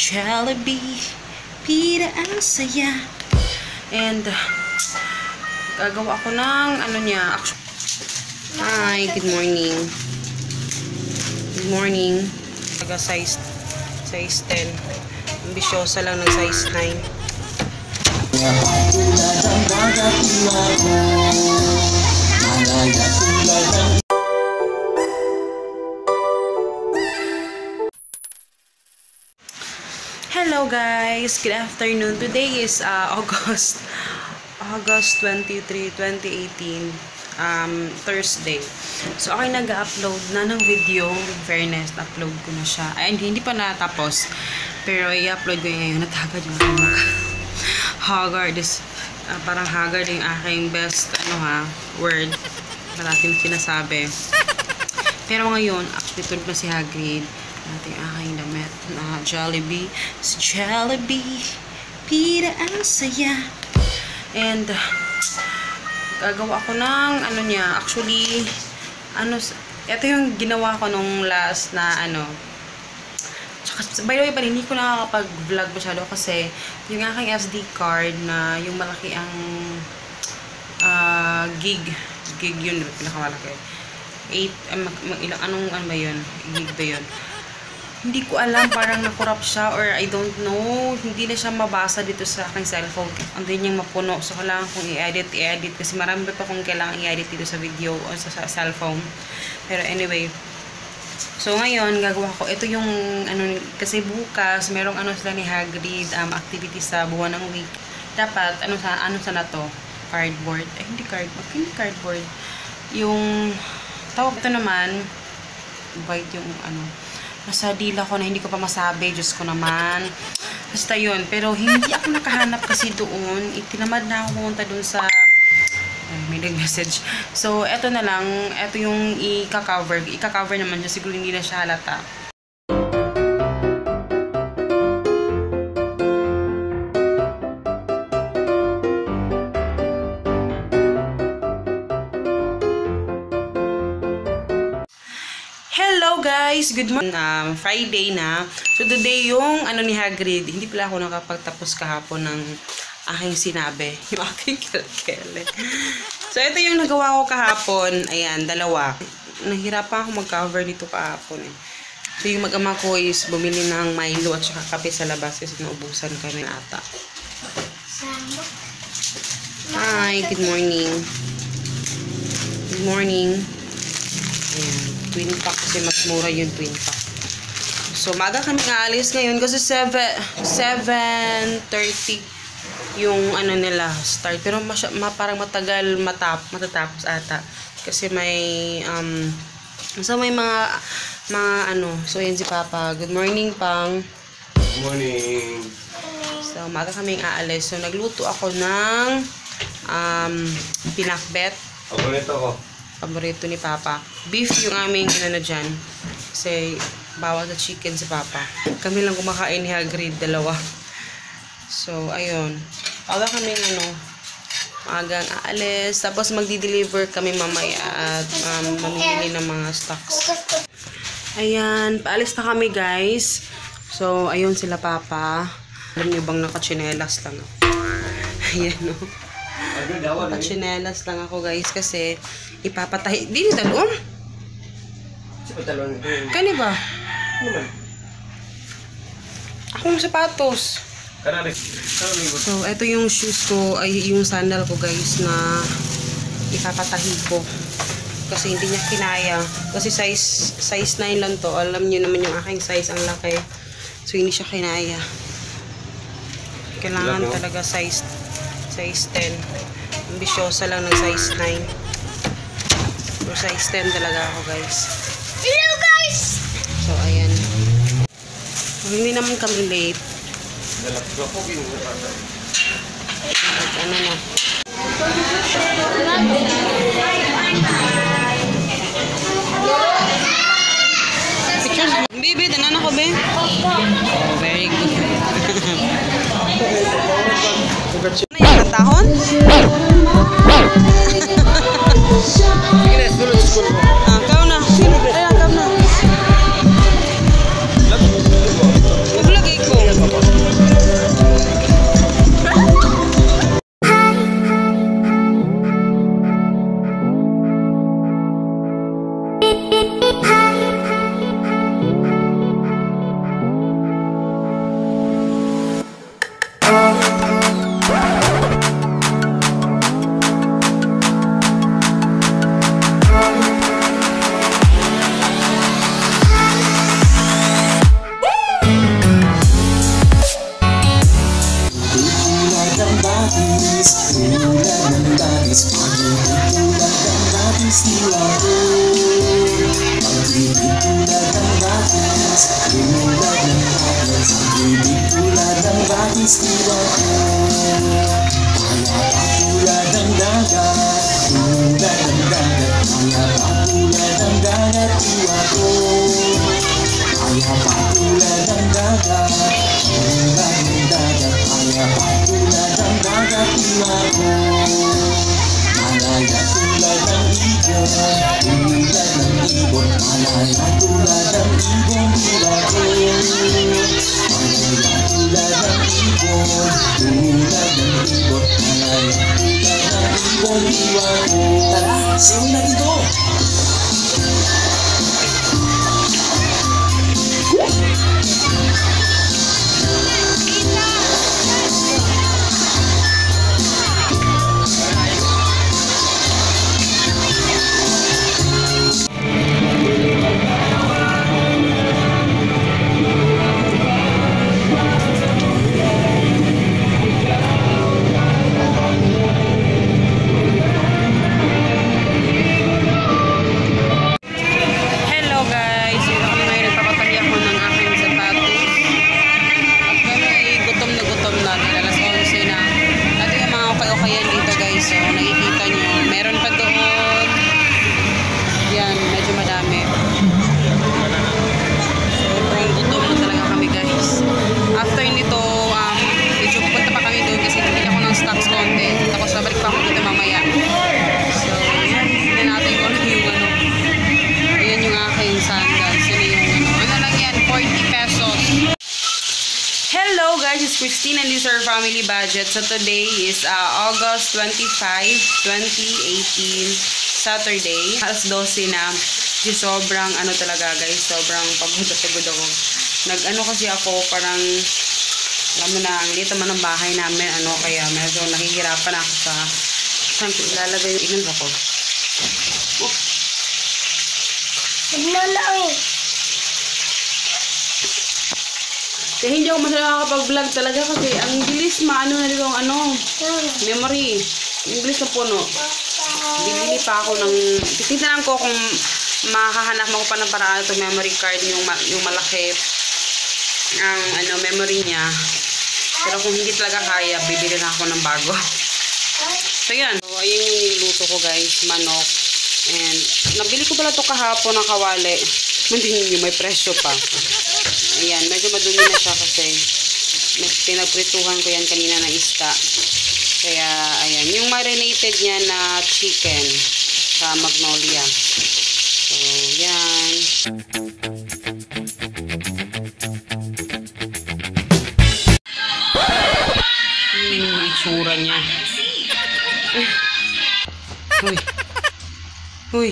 Jollibee, pira ang saya. And gagawa ako ng ano niya. Hi, good morning. Good morning. Taga size 10. Ambisyosa lang ng size 9. Hello guys, good afternoon. Today is August 23, 2018, Thursday. So ako nag-upload na ng video. In fairness, upload ko na siya. Ay, hindi pa natapos. Pero i-upload ko ngayon. Natagad yung aking Hagrid. Parang Hagrid yung aking best word. Parating sinasabi. Pero ngayon, actually tulog na si Hagrid. Natin aking damit na Jollibee. Si Jollibee, pira ang saya. And gagawa ko ng ano niya. Actually, ito yung ginawa ko nung last na Tsaka, by the way, hindi ko nakakapag-vlog masyado kasi yung aking SD card na yung malaki ang gig yun, pinakamalaki. 8, ano ba yun? Gig ba yun? Hindi ko alam, parang na-corrupt siya or I don't know. Hindi na siya mabasa dito sa aking cellphone. Andun niyang mapuno. So, kailangan kong i-edit kasi marami pa kung kailangan i-edit dito sa video o sa cellphone. Pero anyway, so ngayon, gagawa ko. Ito yung, kasi bukas, merong sila ni Hagrid, activity sa Buwan ng Wika. Dapat, ano sa na to? Cardboard. Hindi cardboard. Yung, tawag ito naman, white yung nasa dila ko na hindi ko pa masabi. Diyos ko naman. Basta yun. Pero hindi ako nakahanap kasi doon. Itinamad na ako pumunta doon sa may nag-message. So, eto na lang. Eto yung i-cover. I-cover naman siya. Siguro hindi na siya halata. Hello guys! Good morning! Friday na. So today yung ni Hagrid. Hindi pala ako nakapagtapos kahapon ng aking sinabi. Yung aking kelkele. So ito yung nagawa ko kahapon. Ayan, dalawa. Nahirapan ako mag-cover dito kahapon eh. So yung mag-ama ko is bumili ng Milo at saka kape sa labas kasi naubusan kami ata. Hi! Good morning! Good morning! Ayan. Twin pack kasi mas mura yung twin pack. So, maga kami aalis ngayon kasi 7:30 yung nila start. Pero parang matagal matatapos ata. Kasi may may mga so yan si Papa. Good morning, Pang. Good morning. So, maga kami aalis. So, nagluto ako ng pinakbet. Paborito ko. Paborito ni Papa. Beef yung aming dyan. Kasi bawal sa chicken si Papa. Kami lang kumakain ni Hagrid, dalawa. So, ayun. Paga kami maagang aalis. Tapos magdi-deliver kami mamaya at mamimili ng mga stocks. Ayan. Paalis na kami guys. So, ayun sila Papa. Alam niyo bang nakachinelas lang ako? Ayan o. Nakachinelas lang ako guys kasi ipapatahi. Di ni talon? Kani ba? Akong sapatos. So, ito yung shoes ko, ay yung sandal ko guys na ipapatahi ko. Kasi hindi niya kinaya. Kasi size 9 lang to. Alam niyo naman yung aking size, ang laki. So, hindi siya kinaya. Kailangan talaga size 10. Ambisyosa lang ng size 9. So, size 10 talaga ako guys. Hello guys! So, ayan. Hindi naman kami late. Ano na? Pictures. Baby, tanan ako, be? Oh, very good. Ano yung tahon? Kau na. Ay, kau na. Mag-vlog ko. batis diwa ko. Kaya patulad ng dagat, tulad ng dagat. Kaya patulad ng dagat diwa ko. Kaya patulad ng dagat, tulad ng dagat. Kaya patulad ng dagat diwa ko. Malaya tulad ng ibon, tulad ng ibon. Malaya tulad ng ibon diwa ko. Malaya tulad ng ibon, tulad ng ibon. Malaya tulad ng ibon diwa ko. Tara, sayaw natin to! Hello guys, it's Christine and this is our family budget. So today is August 25, 2018, Saturday. Alas 12 na. Di sobrang ano talaga guys, sobrang pagod ako. Nag-ano kasi ako, parang alam mo na, ang liit naman ng bahay namin, kaya medyo nahihirapan ako sa saan ko ilalagay yung ilan ako. Nagmalang. Kaya hindi ako masyadong nakakapag-vlog talaga kasi ang bilis maano na dito ang memory. Ang bilis na puno. Bibili pa ako ng, titignan ko kung makahanap mo ko pa ng paraan ito memory card, yung malaki ang memory niya. Pero kung hindi talaga kaya, bibili na ako ng bago. So yan. So ayun yung niluto ko guys, manok. And nabili ko pala ito kahapon ng kawali. Hindi nyo, may presyo pa. Ayan, medyo madumi na siya kasi pinagprituhan ko yan kanina na isda. Kaya, ayan, yung marinated niya na chicken sa Magnolia. So, yan. Yung itsura niya. Uy. Uy.